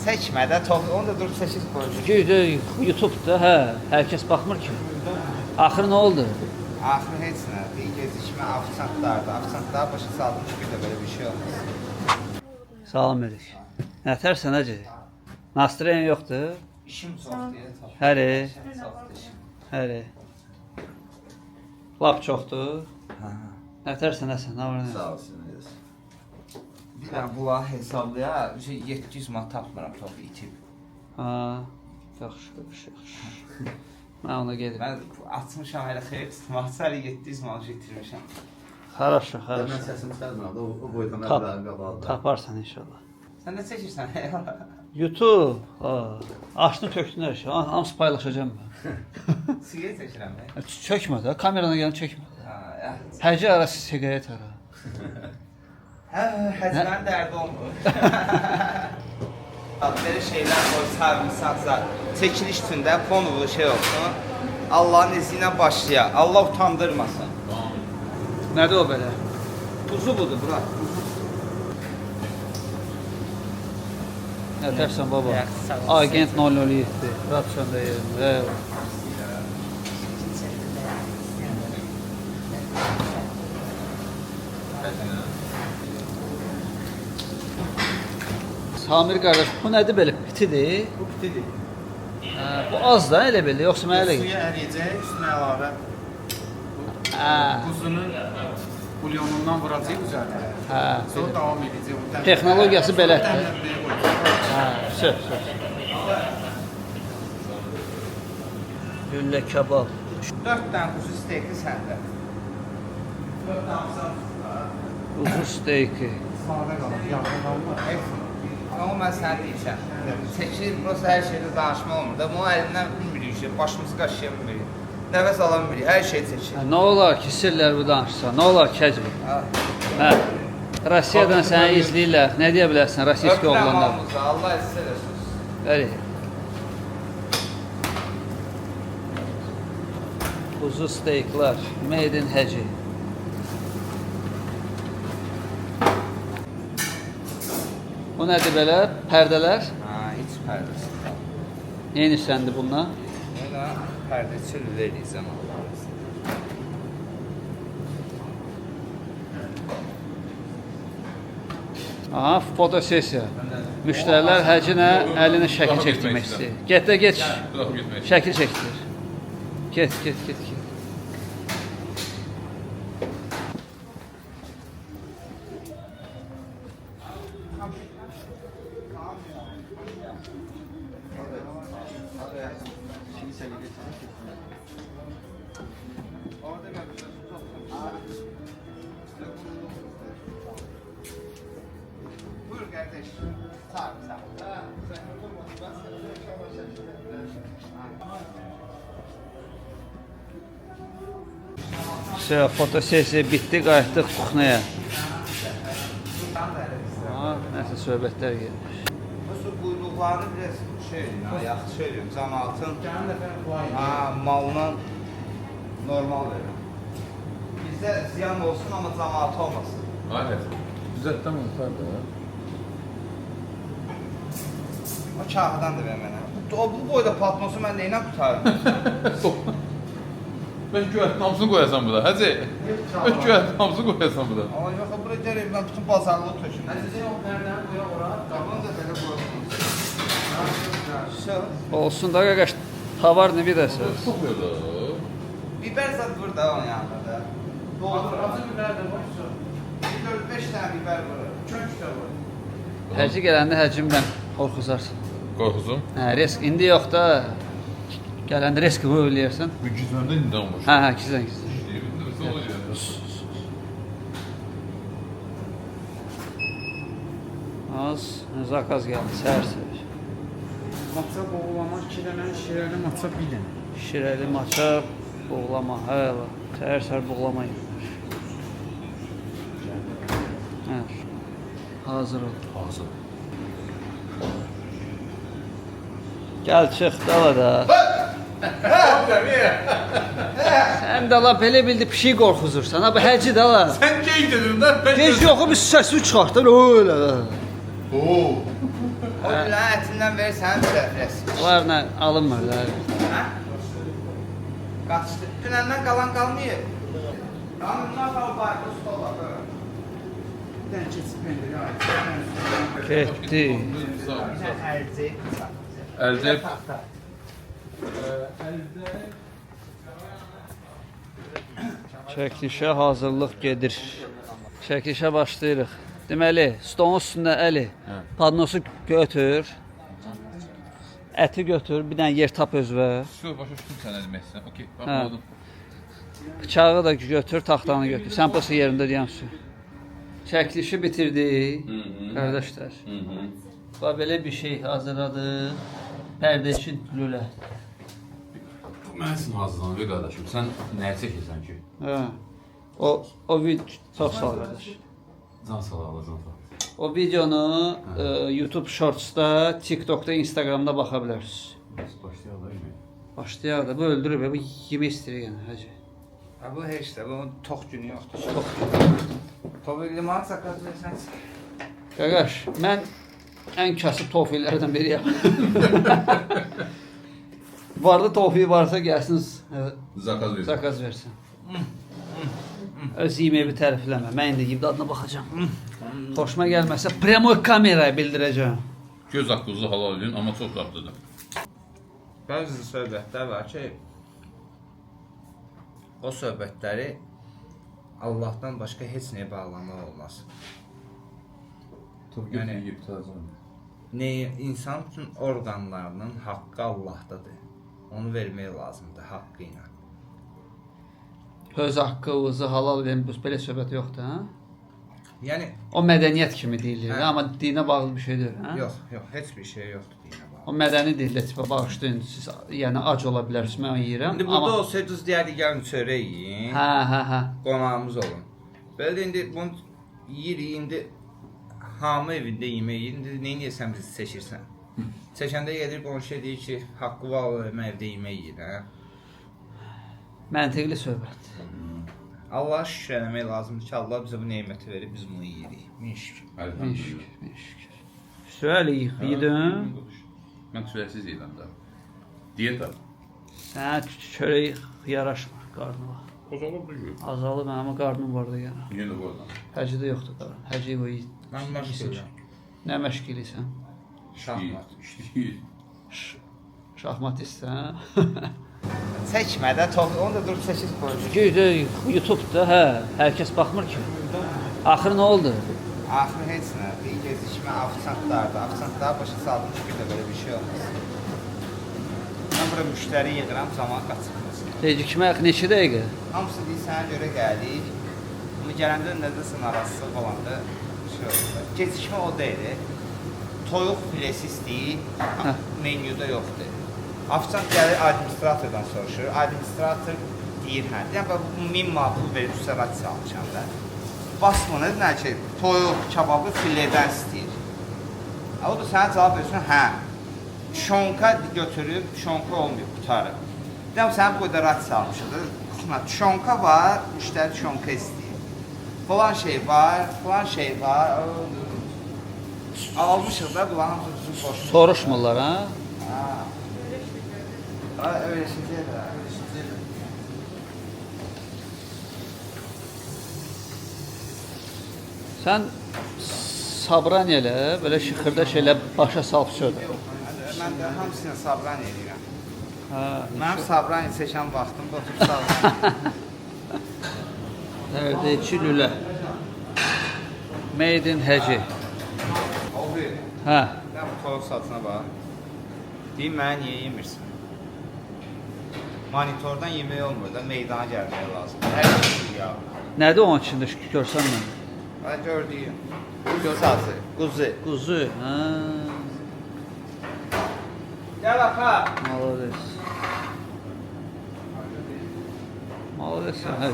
Çəkmə də, onu da durub seçib qoymuş. Gücdə YouTube-da, hə, hər kəs baxmır ki. Axırı nə oldu? Axırı heç nə. Bir gecikmə ofisantlardı. Ofisantlar başa saldım ki, bir də belə bir şey olmaz. Salam Erik. Nətərsən hacı? Nastroyen yoxdur? İşim çoxdur, ya, çox. Həri, İşim çoxdur. işim. həri. Lap çoxdur. Hə. Nətərsən Həsən, nə var nə? Sağ olsun. Bir dənə bula hesablaya, bir şey 700 manat tapmıram, çox itib. Ha, yaxşı, yaxşı, yaxşı. Mən ona gedirəm. Mən açmışam elə xeyir tutmaq, hələ 700 manat itirmişəm. Xaraşo, Mən xaraşo. səsimi çıxarmıram da, o boydan Tap. mənim qabağında. Taparsan inşallah. Sən nə çəkirsən? YouTube, ha, açını tökdün hər şey. Hamısı paylaşacağam mən. Siqaret çəkirəm. e? Çökmə də, kamerana gələn çökmə. Ha, ya. Həci ara siqaret ara. Hə, həcmənin dərdi olmur. Belə şeylər qoy, sarımsaq zat. Çəkiliş üçün də fonulu şey olsun. Allahın izni ilə başlaya. Allah utandırmasın. Nədir o belə? Quzu budur, bura. Quzu. Nə tərsən baba? Yaxşı, sağ ol. Agent 007. Rahat sən də yerində. Eyvallah. Samir qardaş, bu nədir belə? Pitidir? Bu pitidir. Hə, bu az da elə belə, yoxsa mənə elə gəlir? Suyu əriyəcək, üstünə əlavə Hə, quzunun bulyonundan vuracaq üzərinə. hə. Sonra davam edəcək. Onu dəmləyəcək. Texnologiyası belədir. Dəmlənməyə qoyacaq. Hə, söz, söz. Güllə kebab. 4 dənə quzu steyki səndə. 4 dənə quzu. Quzu steyki. Sadə qalır, yağda qalmır. Amma mən sənə deyirəm. Çəkilir, burası hər şeydə danışma olmur da. Bunun əlindən bilmirik şey, başımızı qaşıya bilmirik. Nəfəs ala bilmirik, hər şey çəkilir. Hə, nə olar ki, sirlər bu danışsan? Nə olar ki, Həcmi? Ha. Hə. Rusiyadan səni izləyirlər. Nə deyə bilərsən Rusiya Öpürəm oğlanlar? hamınızı, Allah sizə eləsin. Bəli. Quzu steyklər, made in Həci. Bu nədir belə? Pərdələr? Ha, heç pərdəsi. Nə edirsəndir bununla? Buna pərdəçi lülə eləyəcəm Allahın izni. Aha, fotosessiya. Müştərilər Həcinə əlini şəkil çəkdirmək istəyir. Get də geç. Şəkil çəkdir. Get, get, get, get. Orada mən Buyur qardaş. Sağ ol, sağ ol. Все, fotosessiya bitdi, qayıtdıq kuxnaya. Aha, nəsə söhbətlər gedir. Nasıl quyruqlarını biraz şey eləyim, ha, yaxşı eləyim, camaatın Gəlin dəfə pulay. ha, malına normal verirəm. Bizdə ziyan olsun, amma camaata olmasın. Aynen. Düzelttim onu da. O kağıdan da ver mənə. O bu boyda patnosu mən neylə qurtarım? Ben güvərtin hamısını qoyasan bu da. Hacı. Ben güvərtin hamısını qoyasan bu da. Amma yox, bura gəlib mən bütün bazarlığı töküm. Nəticə o pərdəni qoyaq ora. Bunu da belə qoyursunuz. Всё. Olsun da qardaş, tovar nə vidəsiz? Soxuyor da. Biber zad vur da onun yanında da. Doldur. Acı biber də var. Bir 4-5 dənə biber vurur. Kök də var. Həci gələndə həcimdən qorxuzarsan. Qorxuzum. Hə, risk indi yox da. Gələndə risk vur eləyərsən. Bu gizləndə indi olmuş. Hə, hə, gizlən, gizlən. Nə olacaq? Az zakaz gəldi, səhər-səhər. Matça boğulama 2 dənə, şirəli matça 1 dənə. Şirəli maça, buğlama, hə, elə. Səhər-səhər buğlama yeyirlər. Hə. Hazır ol. Hazır. Gəl çıx dala da. Sən də la belə bildi pişik qorxuzursan. Ha bu həci də la. Sen gey dedin de ben Gec yoxu bir səsi çıxartdı öyle. Oo. O lülənin ətindən verirsən bir rəsm. Bunlar nə alınmır da. Hə? Qaçdı. Dünəndən qalan qalmayıb. Tamam, bundan sonra bayqı stola. Bir dənə keçid pendiri ait. Getdi. Sağ ol, sağ ol. Əlcək. Əlcək. Taxta. Çəkilişə hazırlıq gedir. Çəkilişə başlayırıq. Deməli, stolun üstündə Əli, padnosu götür. Əti götür, bir dənə yer tap özünə. Şu, başa düşdüm sən nə demək istəyirsən. Okey, bax, Hə. anladım. Bıçağı da götür, taxtanı götür. Sən prosta yerində deyəmsən. Çəkilişi bitirdik, qardaşlar. Bax belə bir şey hazırladıq. Pərdəçin lülə. Bu mənim üçün hazırlanır qardaşım. Sən nəyə çəkirsən ki? Hə. O video çox sağ ol qardaş. Can sağ ol, can sağ ol. O videonu YouTube Shorts-da, TikTok-da, Instagram-da baxa bilərsiniz. Biz başlayaq da yeməyə. Başlayaq da, bu öldürür, bu yemək istəyir yəni, hacı. Ha, bu heç də, bunun tox günü yoxdur. Tox. Tox liman sakaz versən. Qaqaş, mən ən kasıb tofilərdən biriyəm. Varlı tofi varsa gəlsin, Zakaz versin. zakaz versin. Öz yeməyi tərifləmə. Mən indi yeyib dadına baxacağam. Xoşuma gəlməsə prямо kameraya bildirəcəm. Göz haqqınızı halal edin, amma çox dadlıdır. Bəzi söhbətlər var ki, o söhbətləri Allahdan başqa heç nəyə bağlamaq olmaz. Tabii Yəni- yeyib təzə. Ne, insan bütün orqanlarının haqqı Allahdadır. Onu vermək lazımdır haqqı ilə. Öz haqqınızı halal edin, bu belə söhbət yoxdur, hə? Yəni O mədəniyyət kimi deyilir, Hə. amma dinə bağlı bir şey deyil, hə? yox, yox, heç bir şey yoxdur dinə bağlı. O mədəni dildə tipə bağışlayın, siz yəni ac ola bilərsiniz, mən yeyirəm. İndi burada amma... olsaydınız deyərdik gəlin çörək yeyin. Hə, hə, hə. Qonağımız olun. Belə də indi bunu yeyirik, indi hamı evində yemək yeyir. İndi nə edirsən bizi seçirsən. Seçəndə gedir qonşuya deyir ki, haqqı var, mən evdə yemək yeyirəm. Məntiqli söhbət. Allaha şükür eləmək lazımdır ki, Allah bizə bu neməti verib, biz bunu yeyirik. Min şükür. Min şükür, min şükür. Sual yedin. Mən çörəksiz yeyirəm də. Diyeta. Sənə çörək yaraşmır qarnına. Azalıb bu gün. Azalıb amma qarnım var da yenə. Yenə də qoyuram. Həcidə yoxdur qarın. Həci qoy. Mən məşq edirəm. Nə məşq eləyirsən? Şahmat. İşləyir. Şahmatist hə? Çəkmə də, tox, onu da durub çəkir qoyur. Çünki YouTube-da hə, hər kəs baxmır ki. Axır nə oldu? Axır heç nə. Bir gecikmə ofisantlardı. Ofisantlar başa saldım ki, bir də belə bir şey olmaz. Mən bura müştəri yığıram, zaman qaçırmasın. Gecikmə neçə dəqiqə? Hamısı deyir, sənə görə gəlik. Amma gələndə nədəsə narazılıq olanda şey olur. Gecikmə o deyil. Toyuq filesi istəyir, Hə. menyuda yoxdur. Ofisant gəlir administratordan soruşur. Administrator deyir, hə. Deyirəm, bax, bu 1000 manat pul verib sərət almışam da. Basma nə deyir ki, toyuq kababı filedən istəyir. O da sənə cavab versin, hə. Şonka götürüb, şonka olmayıb, qutarıb. Deyirəm, sənə bu qədər rasiya almışıq da. Şonka var, müştəri şonka istəyir. Falan şey var, falan şey var. Almışıq da, bunların hamısı bizim boşumuz. Soruşmurlar ha? Ha. Ha, öyrəşəcək də, öyrəşəcək də. Sən sabran elə, belə şıxırda şeylə başa salıb söyle. Mən də hamısını sabran eləyirəm. Hə. Mənim sabran seçən vaxtım da oturub sabran. Hərdəçi lülə. Made in Həci. Oldu. Hə. Sən bu toyuq saatına bax. Deyim, mənə niyə yemirsən? Monitordan yemək olmur da, meydana gəlmək lazım. Hər şey ya. Nədir onun içində görsən mən? Mən gördüyüm. Quzu sazı, quzu. Quzu. Hə. Gəl ata. Молодец. Молодец, hə.